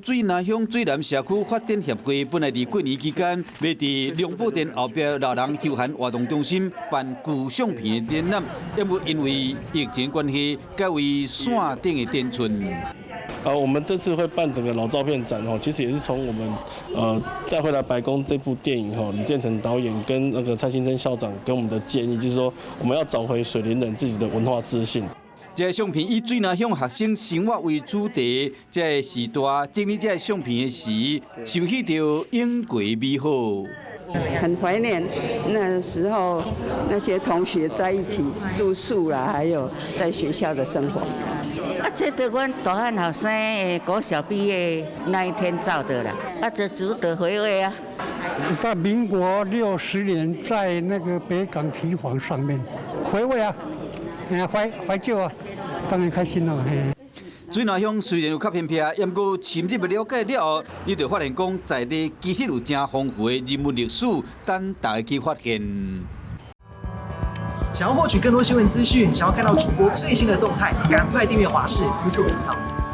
水林鄉水南社區發展協會本來佇過年期間，欲佇龍寶殿後壁老人休閒活動中心辦舊相片的展覽，毋過因為疫情關係，改為線頂的展出。啊，我們這次會辦整個老照片展哦，其實也是從我們再會來白宮這部電影吼，李建成導演跟那個蔡興生校長給我們的建議，就是說我們要找回水林人自己的文化自信。這个相片以水林鄉學生生活為主題，這个時代整理這个相片的時，想起著往過美好。很懷念那時候那些同學在一起住宿啦，還有在學校的生活。啊，這都阮大漢後生的國小畢業那一天照的啦，啊，這值得回味啊。在民國60年，在那個北港堤防上面回味啊，懷舊啊，當然開心啦。水林鄉雖然有較偏僻，毋過深入了解了後，你就發現講在地其實有誠豐富的人文歷史，等大家去發現。想要獲取更多新聞資訊，想要看到主播最新的動態，趕快訂閱華視 YouTube 頻道。